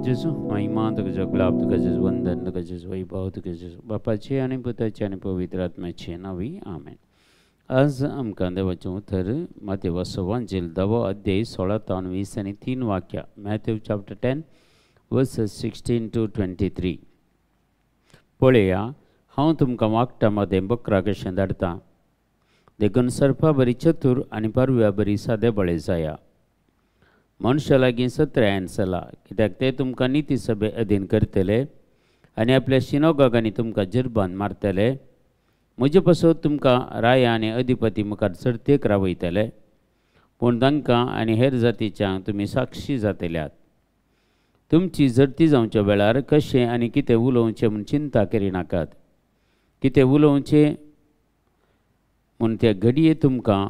जेजू, महिमा तुका जगलाप तुका जेजू, वंदन तुका जेजू, वैभव तुका जेजू, बापाचे आनी पुताचे आनी पवित्र आत्म्याचे नांवी आमेन. आज आमकां देवाचें उतर मातेवाचो वांजेल 10वो अध्याय 16 तावन 20 आनी 3 वाक्या, Matthew chapter 10 verses 16 to 23. पळया, हांव तुमकां वागटा मदें बकरा कशें धाडटा, देखून सर्पा बरी चतूर आनी पारव्या बरी सादे बळे जाया. मनशा लागीं सत्र्यान चला, कित्याक ते तुमकां निती सभे अधीन करतले आनी आपल्या शिनोगांनी तुमकां जिरबान मारतले. म्हजे पासत तुमकां राया आनी अधिपती मुखार चडतेक रावयतले, पूण तांकां आनी हेर जातीच्यांक तुमी साक्षी जातल्यात. तुमची झडती जावच्या वेळार कशें आनी कितें उलोवचें म्हूण चिंता करिनाकात. कितें उलोवचें म्हूण त्या घडये तुमकां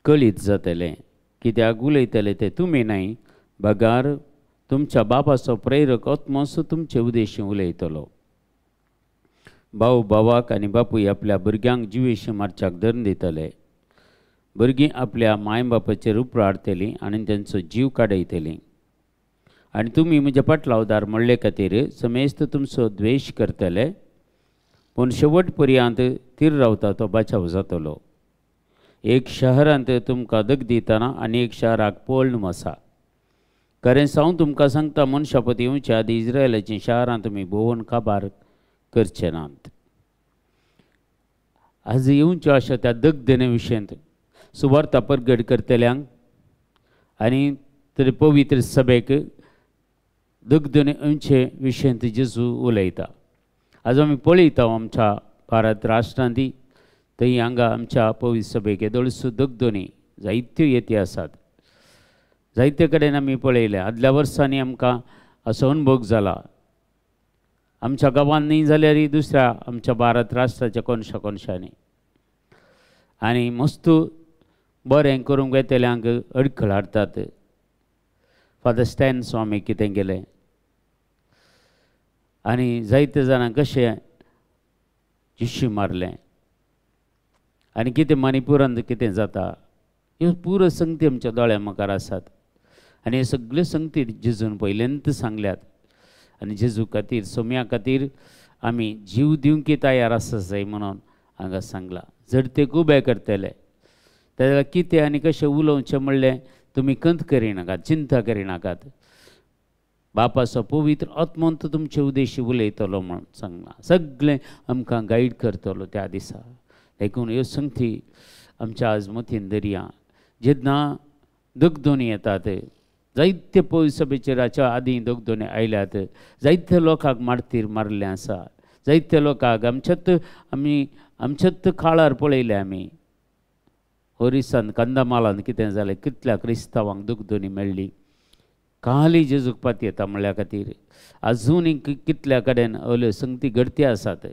कळीत जातलें, कित्याक उलयतले ते तुमी न्हय, बगार तुमच्या बापाचो प्रेरक आत्मोसो तुमचे उद्देशी उलयतलो. भाव भावाक आनी बापूय आपल्या भुरग्यांक जिवेशी मारच्याक धरून दितले. भुरगीं आपल्या माय बापाचेर उपराडतलीं आनी तांचो जीव काडयतलीं. आनी तुमी म्हज्या पाटलावदार म्हणले खातीर समेस्त तुमचो द्वेश करतले, पूण शेवट पर्यंत थीर रावता तो बाचाव जातलो. एक शहरांत तुमकां दग दितना आनी एक शहराक पळून आसा. खरें हांव तुमकां सांगता, मनशापती येवच्या आदी इस्रायलाचीं शहरां तुमी भोंवन काबार करचे नात. आज येवच्यो अशा त्या दगदने विशयांत सुवार्ता परगट करतल्यांक आनी तरी पवित्र सभेक दगदने येवचे विशयांत जेजू उलयता. आज आमी पळयता आमच्या भारत राष्ट्रांत थंय हांगा आमच्या पवित्र सभेक येदोळसो दगदोनी जायत्यो येती आसात. जायते कडेन आमी पळयलें. आदल्या वर्सांनी आमकां असो अनुभव जाला, आमच्या गांवांत न्ही जाल्यार दुसऱ्या आमच्या भारत राष्ट्राच्या कोनशा कोनशांनी, आनी मस्त बरें करूंक वेतल्यांक अडखळ हाडटात. फादर स्टॅन स्वामी कितें केलें आनी जायते जाणांक कशें जिशी मारलें आनी कितें मणिपुरांत कितें जाता, ह्यो पुरो संगती आमच्या दोळ्या मुखार आसात. आनी हे सगळ्यो संगती जेजून पयल्यांत सांगल्यात. आनी जेजू खातीर, सोम्या खातीर आमी जीव दिवंक तयार आसा जाय म्हणून हांगा सांगलां. झडतेक उबे करतले तेन्ना कितें आनी कशें उलोवचें म्हणलें तुमी कंत करिनाकात, चिंता करिनाकात. बापाचो पवित्र आत्मंत तुमचे उद्देशी उलयतलो म्हणून सांगलां. सगळें आमकां गायड करतलो त्या दिसा. देखून ह्यो संगती आमच्या आज मतीन दरया. जेन्ना दगदोनी येतात, जायते पवित्र सभेचेर हाच्या आदीं दगदोनी आयल्यात, जायते लोकांक मारतीर मारलें आसा, जायते लोकांक आमच्यात आमी आमच्यात काळार पळयलें आमी. ओरिसान कंदमालान कितें जालें, कितल्या क्रिस्तांवांक दगदोनी मेळ्ळी. काली जेजूक पातयेता म्हणल्या खातीर आजुनूय कितल्या कडेन अल्यो संगती घडती आसात.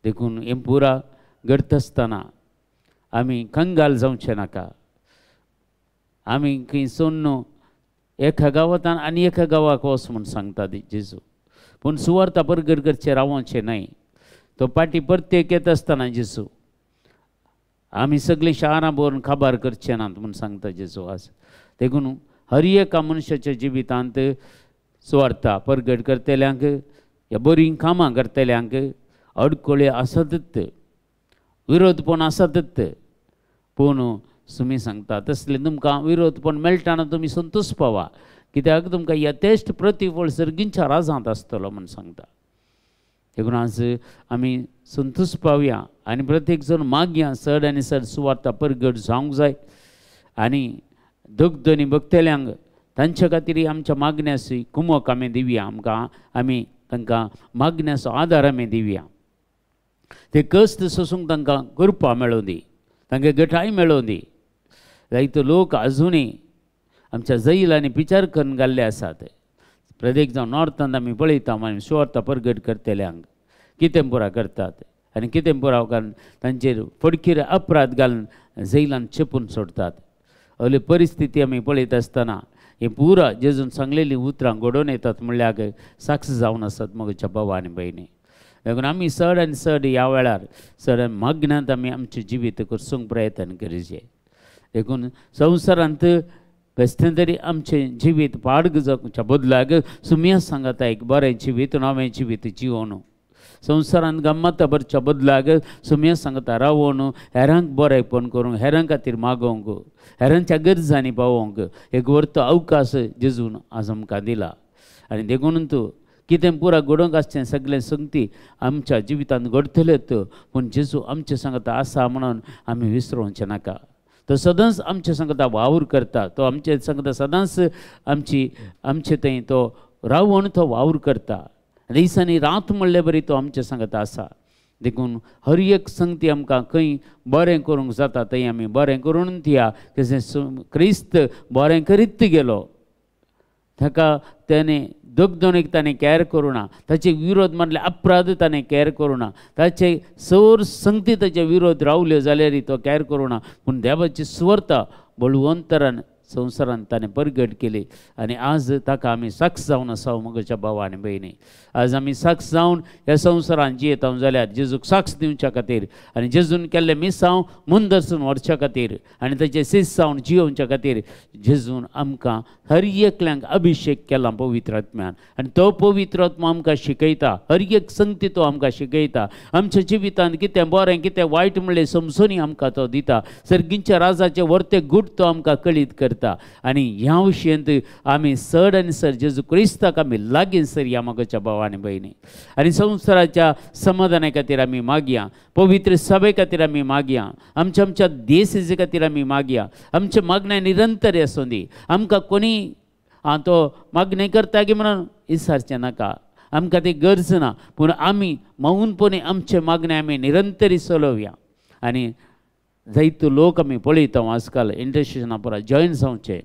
देखून हें पुरा घडत आसतना आमी कंगाल जावचें नाका. आमी खंय सोडून एका गांवांत आनी एका गांवाक वच म्हूण सांगता जेजू, पूण सुवार्ता परगट करचें रावचें न्हय. तो पाटी प्रत्येक येता आसतना जेजू आमी सगळीं शारां भरून काबार करचे नात म्हूण सांगता जेजू आज. देखून हर एका मनशाच्या जिवितांत सुवार्ता परगट करतल्यांक या बरीं कामां करतल्यांक अडकळ्यो आसातच, विरोधपण आसातच, पूण तुमी सांगता तसलें तुमकां विरोधपण मेळटाना तुमी संतोश पावा, कित्याक तुमकां यथेश्ट प्रतिफळ सर्गींच्या राजांत आसतलो म्हूण सांगता. देखून आज आमी संतोश पावया आनी प्रत्येक जण मागया चड आनी चड सुवार्ता परगट जावंक जाय. आनी दगदनी भक्तल्यांक तांच्या खातीर आमच्या मागण्याची कुमक आमी दिवया, आमकां आमी तांकां मागण्याचो आदार आमी दिवया. ते कश्ट सोसूंक तांकां कृपा मेळोवं दी, तांकां गठाय मेळोवं दी. जायते लोक आजुनूय आमच्या जैलांनी विचार करून घाल्ले आसात. प्रत्येक जावं नॉर्थांत आमी पळयता, आमी सुवार्ता परगट करतल्यांक कितें पुरा करतात आनी कितें पुरा घालून तांचेर फडकीर अपराध घालून जैलान चेपून सोडटात. असली परिस्थिती आमी पळयत आसतना हे पुरा जेजून सांगलेलीं उतरां घडोवन येतात म्हणल्यार साक्ष जावन आसात म्हज्या भावा आनी भयणी. देखून आमी चड आनी चड ह्या वेळार चड मागण्यांत आमी आमचें जिवीत करसूंक प्रयत्न करीजे. देखून संवसारांत बेश्टें तरी आमचें जिवीत पाड जावच्या बदलाक सुमया सांगाता एक बरें जिवीत नवें जिवीत जिवोन संवसारांत गम्मत भरच्या बदलाक सुमया सांगता रावोन हेरांक बरेंपण करूंक हेरां खातीर मागोवंक हेरांच्या गरजांनी पावोवंक एक व्हरतो अवकाश जेजून आज आमकां दिला. आनी देखून तूं कितें पुरा घडोवंक आसचें सगळें संगती आमच्या जिवितांत घडटलेत पूण जेजू आमचे सांगता आसा म्हणून आमी विसरोवचें नाका. तो सदांच आमचे सांगता वावर करता, तो आमचे सांगता सदांच आमची आमचे थंय तो रावून तो वावर करता. दिसांनी रात म्हणले बरी तो आमचे सांगता आसा. देखून हर एक संगती आमकां खंय बरें करूंक जाता थंय आमी बरें करून दिया. कशें क्रिस्त बरें करीत गेलो, ताका तेणें दगदणीक ताणें कॅर करूं ना, ताचे विरोध म्हणल्यार अपराध ताणें कॅर करूं ना, ताचे सर संगती ताचे विरोध रावल्यो जाल्यार तो कॅर करूं ना, पूण देवाची सुवार्थ बळवंतरान संवसारान ताणें परगट केली. आनी आज ताका आमी साक्ष जावन आसा म्हज्या भावा आनी भयणी. आज आमी साक्ष जावन ह्या संवसारान जियेता जाल्यार जेजूक साक्ष दिवच्या खातीर आनी जेजून केल्लें मिसांव मुंदरसून व्हरच्या खातीर आनी ताचें शिस्त जावन जियोवच्या खातीर जेजून आमकां हर एकल्यांक अभिशेक केला पवित्र आत्म्यान. आनी तो पवित्र आत्मा आमकां शिकयता, हर एक संगती तो आमकां शिकयता. आमच्या जिवितांत कितें बरें कितें वायट म्हणलें समजूनी आमकां तो दिता. सर्गींच्या राजाचे वर्ते गूट तो आमकां कळीत करता. आनी ह्या विशयांत आमी चड आनी चड जेजू क्रिस्ताक आमी लागीं सरया म्हज्या भावा आनी भयणी. आनी संवसाराच्या समाधाना खातीर आमी मागया, पवित्र सभे खातीर आमी मागया, आमच्या आमच्या देशाचे खातीर आमी मागया. आमच्या मागण्या निरंतर आसूं दी. आमकां कोणी आं तो मागणें करता की म्हणून विसारचें नाका, आमकां ती गरज ना, पूण आमी मौनपणी आमचें मागणें आमी निरंतरी चलोवया. आनी जायतो लोक आमी पळयता आजकाल इंटरस्टेशना पुरा जॉयन जावचे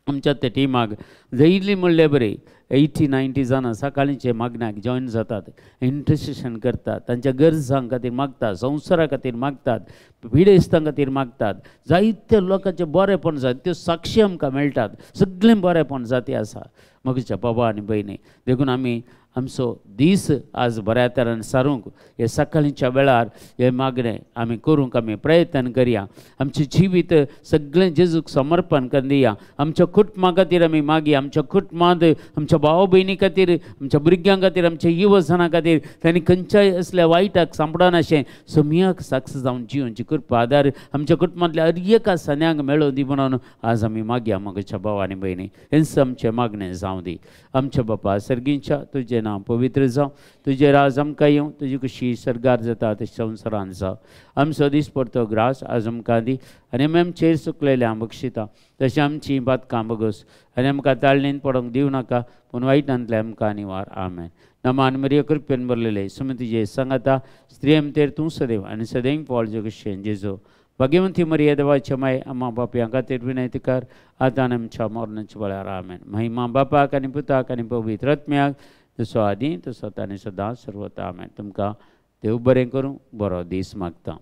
आमच्या त्या टिमाक जयिल्ली म्हणल्यार बरी 80-90 जाणां सकाळींचे मागण्याक जॉयन जातात, इंटरसेशन करतात, तांच्या गरजां खातीर मागतात, संवसारा खातीर मागतात, पिडेस्तां खातीर मागतात. जायते लोकांचें बरेंपण जाता, त्यो साक्षी आमकां मेळटात, सगळें बरेंपण जाती आसा म्हज्या बाबा आनी भयणी. देखून आमी आमचो दीस आज बऱ्या तरान सारूंक हे सकाळींच्या वेळार हे मागणें आमी करूंक आमी प्रयत्न करया. आमचें जिवीत सगळें जेजूक समर्पण करून दिया. आमच्या कुटुंबा खातीर आमी मागया, आमच्या कुटुंबांत आमच्या भाव भयणी खातीर, आमच्या भुरग्यां खातीर, आमच्या युवजनां खातीर तांणी खंयच्याय असल्या वायटाक सांपडनाशें सोमयाक साक्ष जावन जिवनची कृपा आदार आमच्या कुटुंबांतल्या हर एका सन्यांक मेळोवन दी म्हणून आज आमी मागया म्हज्या भाव आनी भयणी. हेंच आमचें मागणें जावं दी. आमच्या बापा सर्गींच्या तुजें नांव पवित्र जावं, तुजें राज आमकां येवं, तुजी खुशी सर्गार जाता तशें संवसारान जावं. आमचो दिसपडतो ग्रास आज आमकां दी आनी आमी आमचेर चुकलेल्या बक्षिता तशें आमची बातकां बगस आनी आमकां ताळणेन पडोवंक दिवं नाका, पूण वायटांतलें आमकां निवार. आमेन. नमान मरिया कृपेन भरलेले सुमी तुजे सांगाता, स्त्री आमतेर तूं सदैव आनी सदैव फळ जगशेन जेजो. भाग्यवंती मरिया देवाच्या माय आमा बापयां खातीर विनंती कर आतां आनी आमच्या मरणाच्या वेळार. आमेन. महिमा बापाक आनी पुताक आनी पवित्र आत्म्याक, तसो आदी तसो आतां आनी सदां सर्वता. आमेन. तुमकां देव बरें करूं, बरो दीस मागता.